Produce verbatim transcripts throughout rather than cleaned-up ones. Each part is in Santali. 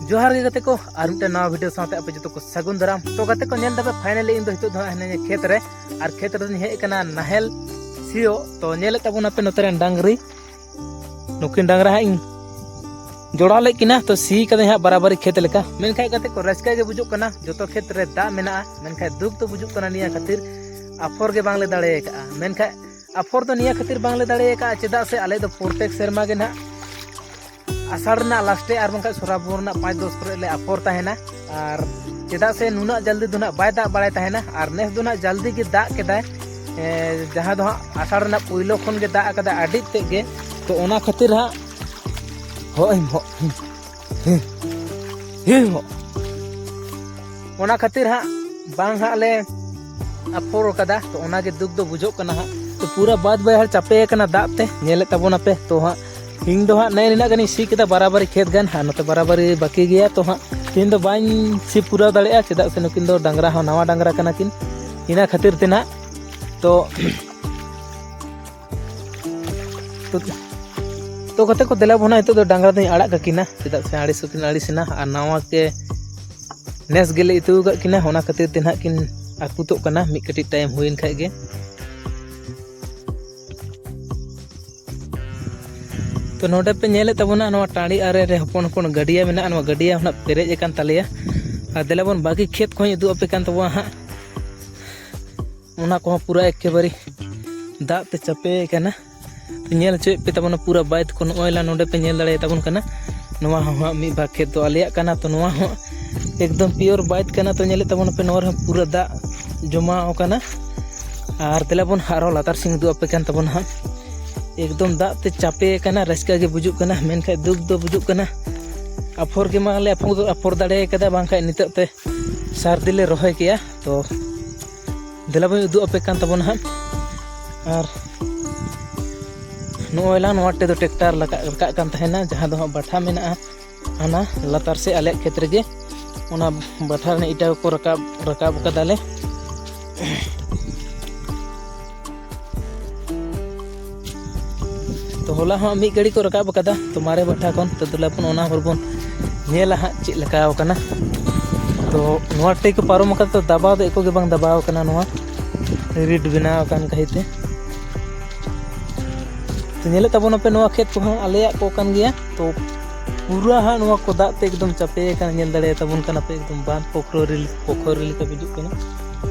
ᱡᱚᱦᱟᱨ ᱜᱮ ᱜᱟᱛᱮ ᱠᱚ, ᱟᱨ ᱢᱤᱫᱴᱮᱱ ᱱᱟᱣᱟ ᱵᱷᱤᱰᱤᱭᱳ ᱥᱟᱶᱛᱮ ᱟᱯᱮ ᱡᱚᱛᱚ ᱠᱚ ᱥᱟᱹᱜᱩᱱ ᱫᱟᱨᱟᱢ᱾ ᱛᱚ ᱜᱟᱛᱮ ᱠᱚ, ᱧᱮᱞ ᱫᱟᱯᱮ ᱯᱷᱟᱭᱱᱟᱞᱤ ᱤᱧ ᱫᱚ ᱱᱤᱛᱚᱜ ᱫᱚ ᱦᱟᱸᱜ ᱦᱤᱱᱟᱹᱧᱟ ᱠᱷᱮᱛ ᱨᱮ, ᱟᱨ ᱠᱷᱮᱛ ᱨᱮᱫᱚᱧ ᱦᱮᱡ ᱟᱠᱟᱱᱟ ᱱᱟᱦᱮᱞ ᱥᱤᱭᱳᱜ᱾ ᱛᱚ ᱧᱮᱞᱮᱫ ᱛᱟᱵᱚᱱᱟᱯᱮ ᱱᱚᱛᱮ ᱨᱮᱱ ᱰᱟᱝᱨᱤ, ᱱᱩᱠᱤᱱ ᱰᱟᱝᱨᱟ ᱦᱟᱸᱜ ᱤᱧ ᱡᱚᱲᱟᱣ ᱞᱮᱫ ᱠᱤᱱᱟ, ᱛᱚ ᱥᱤ ᱠᱟᱫᱟᱹᱧ ᱦᱟᱸᱜ ᱵᱟᱨᱟᱵᱟᱨᱤ ᱠᱷᱮᱛ ᱞᱮᱠᱟ᱾ ᱢᱮᱱᱠᱷᱟᱱ ᱜᱟᱛᱮ ᱠᱚ, ᱨᱟᱹᱥᱠᱟᱹ ᱜᱮ ᱵᱩᱡᱩᱜ ᱠᱟᱱᱟ, ᱡᱚᱛᱚ ᱠᱷᱮᱛ ᱨᱮ ᱫᱟᱜ ᱢᱮᱱᱟᱜᱼᱟ, ᱢᱮᱱᱠᱷᱟᱱ ᱫᱩᱠ ᱫᱚ ᱵᱩᱡᱩᱜ ᱠᱟᱱᱟ ᱱᱤᱭᱟᱹ ᱠᱷᱟᱹᱛᱤᱨ, ᱟᱯᱷᱚᱨ ᱜᱮ ᱵᱟᱝᱞᱮ ᱫᱟᱲᱮ ᱟᱠᱟᱫᱼᱟ᱾ ᱢᱮᱱᱠᱷᱟᱱ ᱟᱯᱷᱚᱨ ᱫᱚ ᱱᱤᱭᱟᱹ ᱠᱷᱟᱹᱛᱤᱨ ᱵᱟᱝᱞᱮ ᱫᱟᱲᱮ ᱟᱠᱟᱫᱼᱟ, ᱪᱮᱫᱟᱜ ᱥᱮ ᱟᱞᱮ ᱫᱚ ᱯᱨᱚᱛᱮᱠ ᱥᱮᱨᱢᱟ ᱜᱮ ᱱᱟᱦᱟᱜ ᱟᱥᱟᱲ ᱨᱮᱱᱟᱜ ᱞᱟᱥᱴᱮ ᱟᱨ ᱵᱟᱝᱠᱷᱟᱱ ᱥᱨᱟᱵᱚᱱ ᱨᱮᱱᱟᱜ ᱯᱟᱸᱪ ᱫᱚᱥ ᱠᱚᱨᱮ ᱞᱮ ᱟᱯᱷᱚᱨ ᱛᱟᱦᱮᱱᱟ᱾ ᱟᱨ ᱪᱮᱫᱟᱜ ᱥᱮ ᱱᱩᱱᱟᱹᱜ ᱡᱚᱞᱫᱤ ᱫᱚ ᱱᱟᱦᱟᱜ ᱵᱟᱭ ᱫᱟᱜ ᱵᱟᱲᱟᱭ ᱛᱟᱦᱮᱱᱟ, ᱟᱨ ᱱᱮᱥ ᱫᱚ ᱱᱟᱦᱟᱜ ᱡᱚᱞᱫᱤ ᱜᱮ ᱫᱟᱜ ᱠᱮᱫᱟᱭ᱾ ᱮ, ᱡᱟᱦᱟᱸ ᱫᱚ ᱦᱟᱸᱜ ᱟᱥᱟᱲ ᱨᱮᱱᱟᱜ ᱯᱳᱭᱞᱳ ᱠᱷᱚᱱ ᱜᱮ ᱫᱟᱜ ᱟᱠᱟᱫᱟ ᱟᱹᱰᱤ ᱛᱮᱫ ᱜᱮ᱾ ᱛᱚ ᱚᱱᱟ ᱠᱷᱟᱹᱛᱤᱨ ᱦᱟᱸᱜ ᱦᱚᱸᱜᱼᱚᱭ ᱦᱚᱸᱜ-, ᱦᱮᱸ, ᱦᱮᱸ, ᱦᱚᱸᱜ-, ᱚᱱᱟ ᱠᱷᱟᱹᱛᱤᱨ ᱦᱟᱸᱜ ᱵᱟᱝ ᱦᱟᱸᱜ ᱞᱮ ᱟᱯᱷᱚᱨ ᱠᱟᱫᱟ᱾ ᱛᱚ ᱚᱱᱟᱜᱮ ᱫᱩᱠ ᱫᱚ ᱵᱩᱡᱷᱟᱹᱜ ᱠᱟᱱᱟ ᱦᱟᱸᱜ᱾ ᱛᱚ ᱯᱩᱨᱟᱹ ᱵᱟᱹᱫᱽ ᱵᱟᱹᱭᱦᱟᱹᱲ ᱪᱟᱯᱮ ᱟᱠᱟᱱᱟ ᱫᱟᱜ ᱛᱮ, ᱧᱮᱞᱮᱫ ᱛᱟᱵᱚᱱᱟᱯᱮ᱾ ᱛᱚ ᱦᱟᱸᱜ ᱤᱧ ᱫᱚ ᱦᱟᱸᱜ ᱱᱮᱜᱼᱮ ᱱᱤᱱᱟᱹᱜ ᱜᱟᱱᱤᱧ ᱥᱤ ᱠᱮᱫᱟ, ᱵᱟᱨᱟᱵᱟᱨᱤ ᱠᱷᱮᱛ ᱜᱟᱱ, ᱟᱨ ᱱᱚᱛᱮ ᱵᱟᱨᱟᱵᱟᱨᱤ ᱵᱟᱹᱠᱤ ᱜᱮᱭᱟ᱾ ᱛᱚ ᱦᱟᱸᱜ ᱛᱮᱦᱮᱧ ᱫᱚ ᱵᱟᱹᱧ ᱥᱤ ᱯᱩᱨᱟᱹᱣ ᱫᱟᱲᱮᱭᱟᱜᱼᱟ, ᱪᱮᱫᱟᱜ ᱥᱮ ᱱᱩᱠᱤᱱ ᱫᱚ ᱰᱟᱝᱨᱟ ᱦᱚᱸ ᱱᱟᱣᱟ ᱰᱟᱝᱨᱟ ᱠᱟᱱᱟ ᱠᱤᱱ, ᱤᱱᱟᱹ ᱠᱷᱟᱹᱛᱤᱨ ᱛᱮ ᱱᱟᱜ᱾ ᱛᱚ ᱛᱚ, ᱛᱚ ᱜᱟᱛᱮ ᱠᱚ, ᱫᱮᱞᱟ ᱵᱚᱱᱟ, ᱱᱤᱛᱚᱜ ᱫᱚ ᱰᱟᱝᱨᱟ ᱫᱚᱧ ᱟᱲᱟᱜ ᱠᱟᱠᱤᱱᱟ, ᱪᱮᱫᱟᱜ ᱥᱮ ᱟᱹᱲᱤᱥ ᱦᱚᱸᱠᱤᱱ ᱟᱹᱲᱤᱥᱮᱱᱟ, ᱟᱨ ᱱᱟᱣᱟ ᱜᱮ ᱱᱮᱥ ᱜᱮᱞᱮ ᱤᱛᱟᱹ ᱟᱠᱟᱫ ᱠᱤᱱᱟ, ᱚᱱᱟ ᱠᱷᱟᱹᱛᱤᱨ ᱛᱮ ᱱᱟᱦᱟᱜ ᱠᱤᱱ ᱟᱹᱠᱩᱛᱚᱜ ᱠᱟᱱᱟ, ᱢᱤᱫ ᱠᱟᱹᱴᱤᱡ ᱴᱟᱭᱤᱢ ᱦᱩᱭᱮᱱ ᱠᱷᱟᱡ ᱜᱮ᱾ ᱛᱚ ᱱᱚᱰᱮ ᱯᱮ ᱧᱮᱞᱮᱫ ᱛᱟᱵᱚᱱᱟ, ᱱᱚᱣᱟ ᱴᱟᱺᱰᱤ ᱟᱨᱮ ᱨᱮ ᱦᱚᱯᱚᱱ ᱦᱚᱯᱚᱱ ᱜᱟᱹᱰᱭᱟᱹ ᱢᱮᱱᱟᱜᱼᱟ᱾ ᱱᱚᱣᱟ ᱜᱟᱹᱰᱭᱟᱹ ᱦᱚᱸ ᱱᱟᱜ ᱯᱮᱨᱮᱡ ᱟᱠᱟᱱ ᱛᱟᱞᱮᱭᱟ᱾ ᱟᱨ ᱫᱮᱞᱟ ᱵᱚᱱ, ᱵᱟᱹᱠᱤ ᱠᱷᱮᱛ ᱠᱚᱦᱚᱸᱧ ᱩᱫᱩᱜ ᱟᱯᱮ ᱠᱟᱱ ᱛᱟᱵᱚᱱᱟ ᱦᱟᱸᱜ᱾ ᱚᱱᱟ ᱠᱚᱦᱚᱸ ᱯᱩᱨᱟᱹ ᱮᱠᱮᱵᱟᱨᱮ ᱫᱟᱜ ᱛᱮ ᱪᱟᱯᱮ ᱟᱠᱟᱱᱟ᱾ ᱧᱮᱞ ᱦᱚᱪᱚᱭᱮᱫ ᱯᱮ ᱛᱟᱵᱚᱱᱟ ᱯᱩᱨᱟᱹ ᱵᱟᱹᱫᱽ ᱠᱚ᱾ ᱱᱚᱜᱼᱚᱭ ᱞᱟ ᱱᱚᱰᱮ ᱯᱮ ᱧᱮᱞ ᱫᱟᱲᱮᱭᱟᱜ ᱛᱟᱵᱚᱱ ᱠᱟᱱᱟ, ᱱᱚᱣᱟ ᱦᱚᱸ ᱦᱟᱸᱜ ᱢᱤᱫ ᱵᱷᱟᱜᱽ ᱠᱷᱮᱛ ᱫᱚ ᱟᱞᱮᱭᱟᱜ ᱠᱟᱱᱟ᱾ ᱛᱚ ᱱᱚᱣᱟ ᱦᱚᱸ ᱮᱠᱫᱚᱢ ᱯᱤᱭᱳᱨ ᱵᱟᱹᱫᱽ ᱠᱟᱱᱟ᱾ ᱛᱚ ᱧᱮᱞᱮᱫ ᱛᱟᱵᱚᱱᱟᱯᱮ, ᱱᱚᱣᱟ ᱨᱮᱦᱚᱸ ᱯᱩᱨᱟᱹ ᱫᱟᱜ ᱡᱚᱢᱟᱣ ᱠᱟᱱᱟ᱾ ᱟᱨ ᱫᱮᱞᱟ ᱵᱚᱱ ᱟᱨᱦᱚᱸ ᱞᱟᱛᱟᱨ ᱥᱮᱱ ᱩᱫᱩᱜ ᱟᱯᱮ ᱠᱟᱱ ᱛᱟᱵᱚᱱᱟ ᱦᱟᱸᱜ᱾ ᱮᱠᱫᱚᱢ ᱫᱟᱜ ᱛᱮ ᱪᱟᱯᱮ ᱟᱠᱟᱱᱟ, ᱨᱟᱹᱥᱠᱟᱹ ᱜᱮ ᱵᱩᱡᱩᱜ ᱠᱟᱱᱟ, ᱢᱮᱱᱠᱷᱟᱡ ᱫᱩᱠ ᱫᱚ ᱵᱩᱡᱩᱜ ᱠᱟᱱᱟ᱾ ᱟᱯᱷᱚᱨ ᱜᱮ ᱢᱟᱞᱮ ᱟᱯᱷᱚᱨ, ᱟᱯᱷᱚᱨ ᱫᱟᱲᱮ ᱠᱟᱫᱟ, ᱵᱟᱝᱠᱷᱟᱡ ᱱᱤᱛᱚᱜ ᱛᱮ ᱥᱟᱹᱨᱫᱤ ᱞᱮ ᱨᱚᱦᱚᱭ ᱠᱮᱭᱟ᱾ ᱛᱚ ᱫᱮᱞᱟ ᱵᱚᱱ ᱩᱫᱩᱜ ᱟᱯᱮ ᱠᱟᱱ ᱛᱟᱵᱚᱱᱟ ᱦᱟᱸᱜ᱾ ᱟᱨ ᱱᱚᱜᱼᱚᱭ ᱞᱟᱝ ᱱᱚᱣᱟ ᱴᱷᱮᱡ ᱫᱚ ᱴᱨᱟᱠᱴᱟᱨ ᱞᱟᱜᱟᱜ, ᱨᱟᱠᱟᱵ ᱠᱟᱱ ᱛᱟᱦᱮᱱᱟ, ᱡᱟᱦᱟᱸ ᱫᱚ ᱦᱟᱸᱜ ᱵᱟᱴᱷᱟ ᱢᱮᱱᱟᱜᱼᱟ ᱦᱟᱱᱟ ᱞᱟᱛᱟᱨ ᱥᱮᱫ ᱟᱞᱮᱭᱟᱜ ᱠᱷᱮᱛ ᱨᱮᱜᱮ᱾ ᱚᱱᱟ ᱵᱟᱴᱷᱟ ᱨᱮᱱᱟᱜ ᱤᱴᱟᱹ ᱠᱚ ᱨᱟᱠᱟᱵ, ᱨᱟᱠᱟᱵ ᱠᱟᱫᱟᱞᱮ᱾ ᱛᱚ ᱦᱚᱞᱟ ᱦᱚᱸ ᱢᱤᱫ ᱜᱟᱹᱰᱤ ᱠᱚ ᱨᱟᱠᱟᱵ ᱠᱟᱫᱟ, ᱛᱚ ᱢᱟᱨᱮ ᱵᱟᱴᱷᱟ ᱠᱷᱚᱱ᱾ ᱛᱚ ᱫᱮᱞᱟ ᱵᱚᱱ ᱚᱱᱟ ᱦᱚᱨ ᱵᱚᱱ ᱧᱮᱞᱟ ᱦᱟᱸᱜ ᱪᱮᱫ ᱞᱮᱠᱟᱣ ᱠᱟᱱᱟ᱾ ᱛᱚ ᱱᱚᱣᱟ ᱴᱷᱮᱡ ᱠᱚ ᱯᱟᱨᱚᱢ ᱟᱠᱟᱫᱟ, ᱛᱚ ᱫᱟᱵᱟᱣ ᱫᱚ ᱮᱠᱚ ᱜᱮ ᱵᱟᱝ ᱫᱟᱵᱟᱣ ᱠᱟᱱᱟ ᱱᱚᱣᱟ ᱨᱤᱰ ᱵᱮᱱᱟᱣ ᱟᱠᱟᱱ ᱠᱷᱟᱹᱛᱤᱨ ᱛᱮ᱾ ᱛᱚ ᱧᱮᱞᱮᱫ ᱛᱟᱵᱚᱱᱟᱯᱮ ᱱᱚᱣᱟ ᱠᱷᱮᱛ ᱠᱚᱦᱚᱸ ᱟᱞᱮᱭᱟᱜ ᱠᱚ ᱠᱟᱱ ᱜᱮᱭᱟ᱾ ᱛᱚ ᱯᱩᱨᱟᱹ ᱦᱟᱸᱜ ᱱᱚᱣᱟ ᱠᱚ ᱫᱟᱜ ᱛᱮ ᱮᱠᱫᱚᱢ ᱪᱟᱯᱮ ᱟᱠᱟᱱᱟ, ᱧᱮᱞ ᱫᱟᱲᱮᱭᱟᱜ ᱛᱟᱵᱚᱱ ᱠᱟᱱᱟ ᱯᱮ, ᱮᱠᱫᱚᱢ ᱵᱟᱸᱫᱷ ᱯᱩᱠᱷᱨᱤ, ᱯᱩᱠᱷᱨᱤ ᱞᱮᱠᱟ ᱵᱩᱡᱩᱜ ᱠᱟᱱᱟ᱾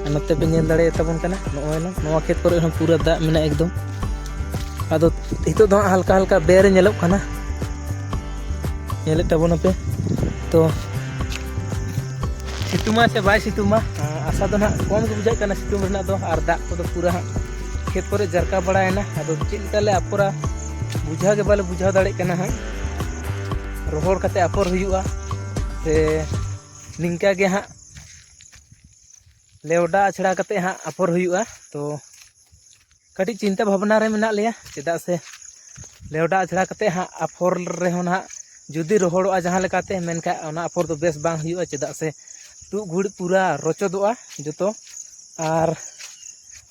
ᱟᱨ ᱱᱚᱛᱮ ᱯᱮ ᱧᱮᱞ ᱫᱟᱲᱮᱭᱟᱜ ᱛᱟᱵᱚᱱ ᱠᱟᱱᱟ, ᱱᱚᱜᱼᱚᱭ ᱱᱟ ᱱᱚᱣᱟ ᱠᱷᱮᱛ ᱠᱚᱨᱮ ᱦᱚᱸ ᱯᱩᱨᱟᱹ ᱫᱟᱜ ᱢᱮᱱᱟᱜᱼᱟ ᱮᱠᱫᱚᱢ᱾ ᱟᱫᱚ ᱱᱤᱛᱚᱜ ᱫᱚ ᱦᱟᱸᱜ ᱦᱟᱞᱠᱟ ᱦᱟᱞᱠᱟ ᱵᱮᱨ ᱧᱮᱞᱚᱜ ᱠᱟᱱᱟ, ᱧᱮᱞᱮᱫ ᱛᱟᱵᱚᱱᱟᱯᱮ᱾ ᱛᱚ ᱥᱤᱛᱩᱝᱟ ᱥᱮ ᱵᱟᱭ ᱥᱤᱛᱩᱝᱟ, ᱟᱥᱟ ᱫᱚ ᱱᱟᱦᱟᱜ ᱠᱚᱢ ᱜᱮ ᱵᱩᱡᱷᱟᱹᱜ ᱠᱟᱱᱟ ᱥᱤᱛᱩᱝ ᱨᱮᱱᱟᱜ ᱫᱚ᱾ ᱟᱨ ᱫᱟᱜ ᱠᱚᱫᱚ ᱯᱩᱨᱟᱹ ᱦᱟᱸᱜ ᱠᱷᱮᱛ ᱠᱚᱨᱮ ᱡᱟᱨᱠᱟ ᱵᱟᱲᱟᱭᱮᱱᱟ᱾ ᱟᱫᱚ ᱪᱮᱫ ᱞᱮᱠᱟ ᱞᱮ ᱟᱯᱷᱚᱨᱟ, ᱵᱩᱡᱷᱟᱹᱣ ᱜᱮ ᱵᱟᱞᱮ ᱵᱩᱡᱷᱟᱹᱣ ᱫᱟᱲᱮᱭᱟᱜ ᱠᱟᱱᱟ ᱦᱟᱸᱜ᱾ ᱨᱚᱦᱚᱲ ᱠᱟᱛᱮ ᱟᱯᱷᱚᱨ ᱦᱩᱭᱩᱜᱼᱟ ᱥᱮ ᱱᱤᱝᱠᱟ ᱜᱮ ᱦᱟᱸᱜ ᱞᱮᱣᱰᱟ ᱟᱪᱷᱲᱟ ᱠᱟᱛᱮ ᱦᱟᱸᱜ ᱟᱯᱷᱚᱨ ᱦᱩᱭᱩᱜᱼᱟ᱾ ᱛᱚ ᱠᱟᱹᱴᱤᱡ ᱪᱤᱱᱛᱟᱹ ᱵᱷᱟᱵᱽᱱᱟ ᱨᱮ ᱢᱮᱱᱟᱜ ᱞᱮᱭᱟ, ᱪᱮᱫᱟᱜ ᱥᱮ ᱞᱮᱣᱰᱟ ᱟᱪᱷᱲᱟ ᱠᱟᱛᱮ ᱦᱟᱸᱜ ᱟᱯᱷᱚᱨ ᱨᱮᱦᱚᱸ ᱱᱟᱦᱟᱜ ᱡᱩᱫᱤ ᱨᱚᱦᱚᱲᱚᱜᱼᱟ ᱡᱟᱦᱟᱸ ᱞᱮᱠᱟᱛᱮ, ᱢᱮᱱᱠᱷᱟᱱ ᱚᱱᱟ ᱟᱯᱷᱚᱨ ᱫᱚ ᱵᱮᱥ ᱵᱟᱝ ᱦᱩᱭᱩᱜᱼᱟ, ᱪᱮᱫᱟᱜ ᱥᱮ ᱛᱩᱫ ᱜᱷᱩᱲᱤ ᱯᱩᱨᱟ ᱨᱚᱪᱚᱫᱚᱜᱼᱟ ᱡᱚᱛᱚ᱾ ᱟᱨ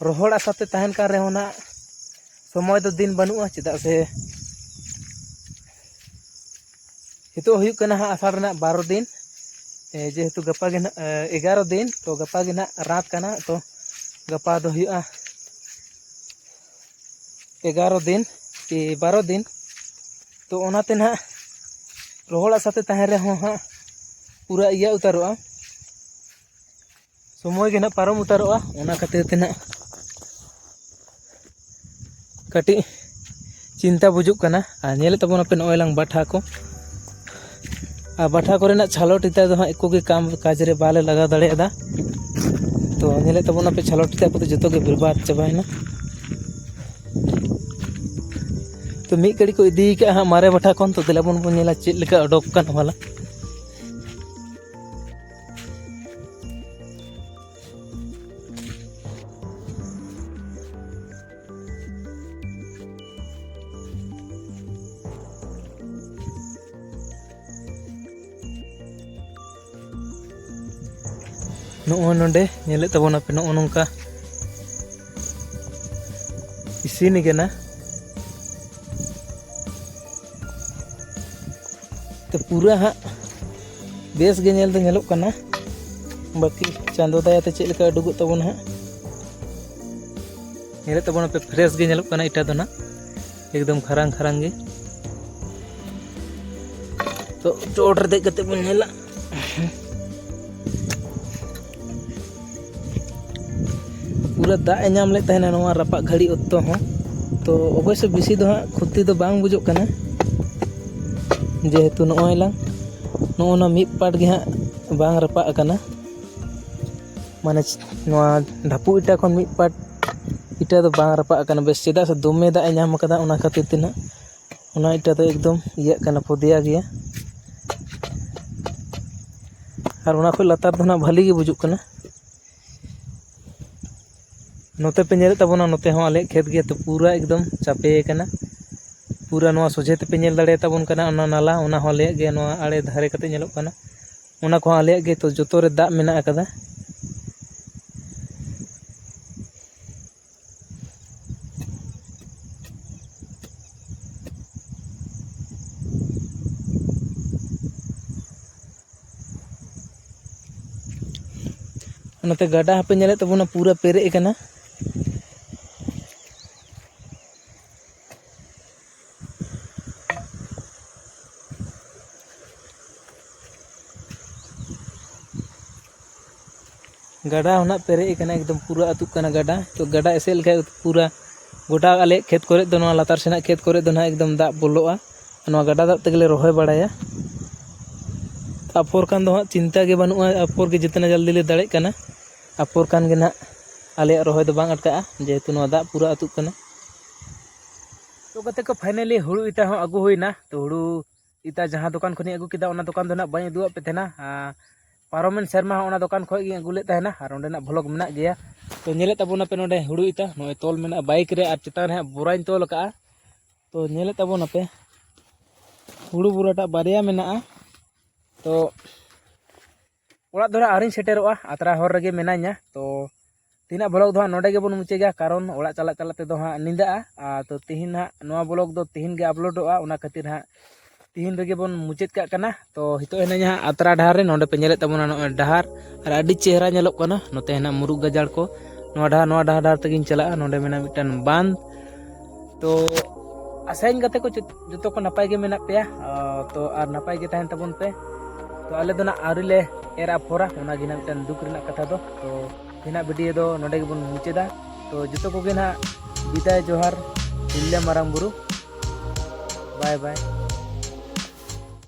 ᱨᱚᱦᱚᱲ ᱟᱥᱟᱛᱮ ᱛᱟᱦᱮᱱ ᱠᱟᱱ ᱨᱮᱦᱚᱸ ᱱᱟᱦᱟᱜ ᱥᱚᱢᱚᱭ ᱫᱚ ᱫᱤᱱ ᱵᱟᱹᱱᱩᱜᱼᱟ, ᱪᱮᱫᱟᱜ ᱥᱮ ᱱᱤᱛᱚᱜ ᱦᱩᱭᱩᱜ ᱠᱟᱱᱟ ᱦᱟᱸᱜ ᱟᱥᱟᱲ ᱨᱮᱱᱟᱜ ᱵᱟᱨᱚ ᱫᱤᱱ, ᱮ, ᱡᱮᱦᱮᱛᱩ ᱜᱟᱯᱟ ᱜᱮ ᱱᱟᱦᱟᱜ, ᱮ, ᱮᱜᱟᱨᱚ ᱫᱤᱱ, ᱛᱚ ᱜᱟᱯᱟ ᱜᱮ ᱱᱟᱦᱟᱜ ᱨᱟᱛ ᱠᱟᱱᱟ᱾ ᱛᱚ ᱜᱟᱯᱟ ᱫᱚ ᱦᱩᱭᱩᱜᱼᱟ ᱮᱜᱟᱨᱚ ᱫᱤᱱ ᱠᱤ ᱵᱟᱨᱚ ᱫᱤᱱ᱾ ᱛᱚ ᱚᱱᱟᱛᱮ ᱱᱟᱦᱟᱜ ᱨᱚᱦᱚᱲ ᱟᱥᱟᱛᱮ ᱛᱟᱦᱮᱸ ᱨᱮᱦᱚᱸ ᱦᱟᱸᱜ ᱯᱩᱨᱟᱹ ᱤᱭᱟᱹ ᱩᱛᱟᱹᱨᱚᱜᱼᱟ, ᱥᱚᱢᱚᱭ ᱜᱮ ᱱᱟᱦᱟᱜ ᱯᱟᱨᱚᱢ ᱩᱛᱟᱹᱨᱚᱜᱼᱟ᱾ ᱚᱱᱟ ᱠᱷᱟᱹᱛᱤᱨ ᱛᱮ ᱱᱟᱦᱟᱜ ᱠᱟᱹᱴᱤᱡ ᱪᱤᱱᱛᱟ ᱵᱩᱡᱩᱜ ᱠᱟᱱᱟ᱾ ᱟᱨ ᱧᱮᱞᱮᱫ ᱛᱟᱵᱚᱱᱟᱯᱮ ᱱᱚᱜᱼᱚᱭ ᱞᱟᱝ ᱵᱟᱴᱷᱟ ᱠᱚ, ᱟᱨ ᱵᱟᱴᱷᱟ ᱠᱚᱨᱮᱱᱟᱜ ᱪᱷᱟᱞᱚᱴ ᱤᱛᱟᱹ ᱫᱚ ᱦᱟᱸᱜ ᱮᱠᱚ ᱜᱮ ᱠᱟᱢ ᱠᱟᱡᱽ ᱨᱮ ᱵᱟᱞᱮ ᱞᱟᱜᱟᱣ ᱫᱟᱲᱮᱭᱟᱫᱟ᱾ ᱛᱚ ᱧᱮᱞᱮᱫ ᱛᱟᱵᱚᱱᱟᱯᱮ ᱪᱷᱟᱞᱚᱴ ᱤᱛᱟᱹ ᱠᱚᱫᱚ ᱡᱚᱛᱚ ᱜᱮ ᱵᱮᱨᱵᱟᱫ ᱪᱟᱵᱟᱭᱮᱱᱟ᱾ ᱛᱚ ᱢᱤᱫ ᱜᱟᱹᱰᱤ ᱠᱚ ᱤᱫᱤ ᱠᱟᱜᱼᱟ ᱦᱟᱸᱜ ᱢᱟᱨᱮ ᱵᱟᱴᱷᱟ ᱠᱷᱚᱱ᱾ ᱛᱚ ᱫᱮᱞᱟ ᱵᱚᱱ, ᱵᱚᱱ ᱧᱮᱞᱟ ᱪᱮᱫ ᱞᱮᱠᱟ ᱚᱰᱚᱠ ᱠᱟᱱᱟ ᱵᱷᱟᱞᱟ᱾ ᱱᱚᱜᱼᱚᱭ ᱱᱚᱰᱮ ᱧᱮᱞᱮᱫ ᱛᱟᱵᱚᱱᱟᱯᱮ, ᱱᱚᱜᱼᱚ ᱱᱚᱝᱠᱟ ᱤᱥᱤᱱ ᱠᱟᱱᱟ᱾ ᱛᱚ ᱯᱩᱨᱟᱹ ᱦᱟᱸᱜ ᱵᱮᱥ ᱜᱮ ᱧᱮᱞ ᱫᱚ ᱧᱮᱞᱚᱜ ᱠᱟᱱᱟ᱾ ᱵᱟᱹᱠᱤ ᱪᱟᱸᱫᱚ ᱫᱟᱭᱟᱛᱮ ᱪᱮᱫ ᱞᱮᱠᱟ ᱩᱰᱩᱠᱚᱜ ᱛᱟᱵᱚᱱᱟ ᱦᱟᱸᱜ᱾ ᱧᱮᱞᱮᱫ ᱛᱟᱵᱚᱱᱟᱯᱮ, ᱯᱷᱨᱮᱥ ᱜᱮ ᱧᱮᱞᱚᱜ ᱠᱟᱱᱟ ᱤᱴᱟ ᱫᱚ ᱱᱟᱜ, ᱮᱠᱫᱚᱢ ᱠᱷᱟᱨᱟᱝ ᱠᱷᱟᱨᱟᱝ ᱜᱮ᱾ ᱛᱚ ᱪᱚᱴ ᱨᱮ ᱫᱮᱡ ᱠᱟᱛᱮ ᱵᱚᱱ ᱧᱮᱞᱟ᱾ ᱯᱩᱨᱟᱹ ᱫᱟᱜ ᱮ ᱧᱟᱢ ᱞᱮᱫ ᱛᱟᱦᱮᱱᱟ ᱱᱚᱣᱟ ᱨᱟᱯᱟᱜ ᱜᱷᱟᱹᱲᱤ ᱚᱠᱛᱚ ᱦᱚᱸ᱾ ᱛᱚ ᱚᱵᱚᱥᱥᱳᱭ ᱵᱮᱥᱤ ᱫᱚ ᱦᱟᱸᱜ ᱠᱷᱚᱛᱤ ᱫᱚ ᱵᱟᱝ ᱵᱩᱡᱩᱜ ᱠᱟᱱᱟ, ᱡᱮᱦᱮᱛᱩ ᱱᱚᱜᱼᱚᱭ ᱞᱟᱝ, ᱱᱚᱜᱼᱚ ᱱᱟ ᱢᱤᱫ ᱯᱟᱴ ᱜᱮ ᱦᱟᱸᱜ ᱵᱟᱝ ᱨᱟᱯᱟᱜ ᱟᱠᱟᱱᱟ᱾ ᱢᱟᱱᱮ ᱱᱚᱣᱟ ᱰᱷᱟᱯᱩ ᱤᱴᱟ ᱠᱷᱚᱱ ᱢᱤᱫ ᱯᱟᱴ ᱤᱴᱟ ᱫᱚ ᱵᱟᱝ ᱨᱟᱯᱟᱜ ᱟᱠᱟᱱᱟ ᱵᱮᱥ, ᱪᱮᱫᱟᱜ ᱥᱮ ᱫᱚᱢᱮ ᱫᱟᱜ ᱮ ᱧᱟᱢ ᱟᱠᱟᱫᱟ, ᱚᱱᱟ ᱠᱷᱟᱹᱛᱤᱨ ᱛᱮ ᱱᱟᱜ ᱚᱱᱟ ᱤᱴᱟ ᱫᱚ ᱮᱠᱫᱚᱢ ᱤᱭᱟᱹᱜ ᱠᱟᱱᱟ, ᱯᱚᱫᱮᱭᱟ ᱜᱮᱭᱟ᱾ ᱟᱨ ᱚᱱᱟ ᱠᱷᱚᱱ ᱞᱟᱛᱟᱨ ᱫᱚ ᱱᱟᱜ ᱵᱷᱟᱹᱞᱤ ᱜᱮ ᱵᱩᱡᱩᱜ ᱠᱟᱱᱟ᱾ ᱱᱚᱛᱮ ᱯᱮ ᱧᱮᱞᱮᱫ ᱛᱟᱵᱚᱱᱟ, ᱱᱚᱛᱮ ᱦᱚᱸ ᱟᱞᱮᱭᱟᱜ ᱠᱷᱮᱛ ᱜᱮ, ᱛᱚ ᱯᱩᱨᱟᱹ ᱮᱠᱫᱚᱢ ᱪᱟᱯᱮ ᱟᱠᱟᱱᱟ᱾ ᱯᱩᱨᱟᱹ ᱱᱚᱣᱟ ᱥᱚᱡᱷᱮ ᱛᱮᱯᱮ ᱧᱮᱞ ᱫᱟᱲᱮᱭᱟᱛᱟᱵᱚᱱ ᱠᱟᱱᱟ, ᱚᱱᱟ ᱱᱟᱞᱟ, ᱚᱱᱟ ᱦᱚᱸ ᱟᱞᱮᱭᱟᱜ ᱜᱮ, ᱱᱚᱣᱟ ᱟᱲᱮ ᱫᱷᱟᱨᱮ ᱠᱟᱛᱮ ᱧᱮᱞᱚᱜ ᱠᱟᱱᱟ, ᱚᱱᱟ ᱠᱚᱦᱚᱸ ᱟᱞᱮᱭᱟᱜ ᱜᱮ᱾ ᱛᱚ ᱡᱚᱛᱚ ᱨᱮ ᱫᱟᱜ ᱢᱮᱱᱟᱜ ᱟᱠᱟᱫᱟ᱾ ᱱᱚᱛᱮ ᱜᱟᱰᱟ ᱦᱚᱸᱯᱮ ᱧᱮᱞᱮᱫ ᱛᱟᱵᱚᱱᱟ, ᱯᱩᱨᱟᱹ ᱯᱮᱨᱮᱡ ᱟᱠᱟᱱᱟ᱾ ᱜᱟᱰᱟ ᱦᱚᱸ ᱱᱟᱜ ᱯᱮᱨᱮᱡ ᱟᱠᱟᱱᱟ, ᱮᱠᱫᱚᱢ ᱯᱩᱨᱟᱹ ᱟᱹᱛᱩᱜ ᱠᱟᱱᱟ ᱜᱟᱰᱟ᱾ ᱛᱚ ᱜᱟᱰᱟ ᱮᱥᱮᱫ ᱞᱮᱠᱷᱟᱡ ᱯᱩᱨᱟᱹ ᱜᱚᱴᱟ ᱟᱞᱮᱭᱟᱜ ᱠᱷᱮᱛ ᱠᱚᱨᱮ ᱫᱚ, ᱱᱚᱣᱟ ᱞᱟᱛᱟᱨ ᱥᱮᱱᱟᱜ ᱠᱷᱮᱛ ᱠᱚᱨᱮ ᱫᱚ ᱱᱟᱜ ᱮᱠᱫᱚᱢ ᱫᱟᱜ ᱵᱚᱞᱚᱜᱼᱟ᱾ ᱱᱚᱣᱟ ᱜᱟᱰᱟ ᱫᱟᱜ ᱛᱮᱜᱮᱞᱮ ᱨᱚᱦᱚᱭ ᱵᱟᱲᱟᱭᱟ᱾ ᱟᱯᱷᱚᱨ ᱠᱷᱟᱱ ᱫᱚ ᱦᱟᱸᱜ ᱪᱤᱱᱛᱟ ᱜᱮ ᱵᱟᱹᱱᱩᱜᱼᱟ, ᱟᱯᱷᱚᱨ ᱜᱮ ᱡᱮᱛᱱᱟ ᱡᱚᱞᱫᱤ ᱞᱮ ᱫᱟᱲᱮᱜ ᱠᱟᱱᱟ, ᱟᱯᱷᱚᱨ ᱠᱷᱟᱱ ᱜᱮ ᱱᱟᱜ ᱟᱞᱮᱭᱟᱜ ᱨᱚᱦᱚᱭ ᱫᱚ ᱵᱟᱝ ᱟᱴᱠᱟᱜᱼᱟ, ᱡᱮᱦᱮᱛᱩ ᱱᱚᱣᱟ ᱫᱟᱜ ᱯᱩᱨᱟᱹ ᱟᱹᱛᱩᱜ ᱠᱟᱱᱟ᱾ ᱛᱚ ᱜᱟᱛᱮ ᱠᱚ, finally ᱦᱩᱲᱩ ᱤᱛᱟ ᱦᱚᱸ ᱟᱹᱜᱩ ᱦᱩᱭᱱᱟ᱾ ᱛᱚ ᱦᱩᱲᱩ ᱤᱛᱟ ᱡᱟᱦᱟᱸ ᱫᱚᱠᱟᱱ ᱠᱷᱚᱱᱤᱧ ᱟᱹᱜᱩ ᱠᱮᱫᱟ, ᱚᱱᱟ ᱫᱚᱠᱟᱱ ᱫᱚ ᱱᱟᱜ ᱵᱟᱹᱧ ᱩᱫᱩᱜ ᱟᱫ ᱯᱮ ᱛᱟᱦᱮᱱᱟ᱾ ᱟᱨ ᱯᱟᱨᱚᱢᱮᱱ ᱥᱮᱨᱢᱟ ᱦᱚᱸ ᱚᱱᱟ ᱫᱚᱠᱟᱱ ᱠᱷᱚᱱ ᱜᱤᱧ ᱟᱹᱜᱩ ᱞᱮᱫ ᱛᱟᱦᱮᱱᱟ, ᱟᱨ ᱚᱸᱰᱮᱱᱟᱜ vlog ᱢᱮᱱᱟᱜ ᱜᱮᱭᱟ᱾ ᱛᱚ ᱧᱮᱞᱮᱫ ᱛᱟᱵᱚᱱᱟᱯᱮ, ᱱᱚᱰᱮ ᱦᱩᱲᱩ ᱤᱛᱟ ᱱᱚᱜᱼᱚᱭ ᱛᱚᱞ ᱢᱮᱱᱟᱜᱼᱟ ᱵᱟᱭᱤᱠ ᱨᱮ, ᱟᱨ ᱪᱮᱛᱟᱱ ᱨᱮ ᱦᱟᱸᱜ ᱵᱚᱨᱟᱧ ᱛᱚᱞ ᱟᱠᱟᱫᱼᱟ᱾ ᱛᱚ ᱧᱮᱞᱮᱫ ᱛᱟᱵᱚᱱᱟᱯᱮ, ᱦᱩᱲᱩ ᱵᱚᱨᱟᱴᱟᱜ ᱵᱟᱨᱭᱟ ᱢᱮᱱᱟᱜᱼᱟ᱾ ᱛᱚ ᱚᱲᱟᱜ ᱫᱚ ᱱᱟᱜ ᱟᱹᱣᱨᱤᱧ ᱥᱮᱴᱮᱨᱚᱜᱼᱟ, ᱟᱛᱨᱟ ᱦᱚᱨ ᱨᱮᱜᱮ ᱢᱮᱱᱟᱧᱟ᱾ ᱛᱚ ᱛᱮᱦᱮᱧᱟᱜ vlog ᱫᱚ ᱦᱟᱸᱜ ᱱᱚᱰᱮ ᱜᱮᱵᱚᱱ ᱢᱩᱪᱟᱹᱫᱟ, ᱠᱟᱨᱚᱱ ᱚᱲᱟᱜ ᱪᱟᱞᱟᱜ ᱪᱟᱞᱟᱜ ᱛᱮᱫᱚ ᱦᱟᱸᱜ ᱧᱤᱫᱟᱹᱜᱼᱟ᱾ ᱟᱨ ᱛᱚ ᱛᱮᱦᱮᱧ ᱦᱟᱸᱜ ᱱᱚᱣᱟ vlog ᱫᱚ ᱛᱮᱦᱮᱧ ᱜᱮ ᱟᱯᱞᱳᱰᱚᱜᱼᱟ, ᱚᱱᱟ ᱠᱷᱟᱹᱛᱤᱨ ᱦᱟᱸᱜ ᱛᱤᱦᱤᱧ ᱨᱮᱜᱮ ᱵᱚᱱ ᱢᱩᱪᱟᱹᱫ ᱠᱟᱜ ᱠᱟᱱᱟ᱾ ᱛᱚ ᱱᱤᱛᱚᱜ ᱦᱮᱱᱟᱹᱧᱟ ᱦᱟᱸᱜ ᱟᱛᱨᱟ ᱰᱟᱦᱟᱨ ᱨᱮ᱾ ᱱᱚᱰᱮ ᱯᱮ ᱧᱮᱞᱮᱫ ᱛᱟᱵᱚᱱᱟ ᱱᱚᱜᱼᱚᱭ ᱰᱟᱦᱟᱨ, ᱟᱨ ᱟᱹᱰᱤ ᱪᱮᱦᱨᱟ ᱧᱮᱞᱚᱜ ᱠᱟᱱᱟ᱾ ᱱᱚᱛᱮ ᱦᱮᱱᱟᱜ ᱢᱩᱨᱩᱜ ᱜᱟᱡᱟᱲ ᱠᱚ᱾ ᱱᱚᱣᱟ ᱰᱟᱦᱟᱨ, ᱱᱚᱣᱟ ᱰᱟᱦᱟᱨ, ᱰᱟᱦᱟᱨ ᱛᱮᱜᱤᱧ ᱪᱟᱞᱟᱜᱼᱟ᱾ ᱱᱚᱰᱮ ᱢᱮᱱᱟᱜᱼᱟ ᱢᱤᱫᱴᱟᱝ ᱵᱟᱸᱫᱷ᱾ ᱛᱚ ᱟᱥᱟᱭᱟᱹᱧ ᱜᱟᱛᱮ ᱠᱚ ᱡᱚᱛ-, ᱡᱚᱛᱚ ᱠᱚ ᱱᱟᱯᱟᱭ ᱜᱮ ᱢᱮᱱᱟᱜ ᱯᱮᱭᱟ᱾ ᱟᱨ, ᱛᱚ ᱟᱨ ᱱᱟᱯᱟᱭ ᱜᱮ ᱛᱟᱦᱮᱱ ᱛᱟᱵᱚᱱ ᱯᱮ᱾ ᱛᱚ ᱟᱞᱮ ᱫᱚ ᱱᱟᱜ ᱟᱹᱣᱨᱤ ᱞᱮ ᱮᱨ ᱟᱯᱷᱚᱨᱟ, ᱚᱱᱟ ᱜᱮ ᱱᱟᱜ ᱢᱤᱫᱴᱟᱝ ᱫᱩᱠ ᱨᱮᱱᱟᱜ ᱠᱟᱛᱷᱟ ᱫᱚ᱾ ᱛᱚ ᱛᱮᱦᱮᱧᱟᱜ ᱵᱷᱤᱰᱤᱭᱳ ᱫᱚ ᱱᱚᱰᱮ ᱜᱮᱵᱚᱱ ᱢᱩᱪᱟᱹᱫᱟ᱾ ᱛᱚ ᱡᱚᱛᱚ ᱠᱚᱜᱮ ᱱᱟᱜ ᱵᱤᱫᱟᱭ ᱡᱚᱦᱟᱨ, ᱛᱤᱨᱞᱟᱹ ᱢᱟᱨᱟᱝ ᱵᱩᱨᱩ, ᱵᱟᱭ ᱵᱟᱭ᱾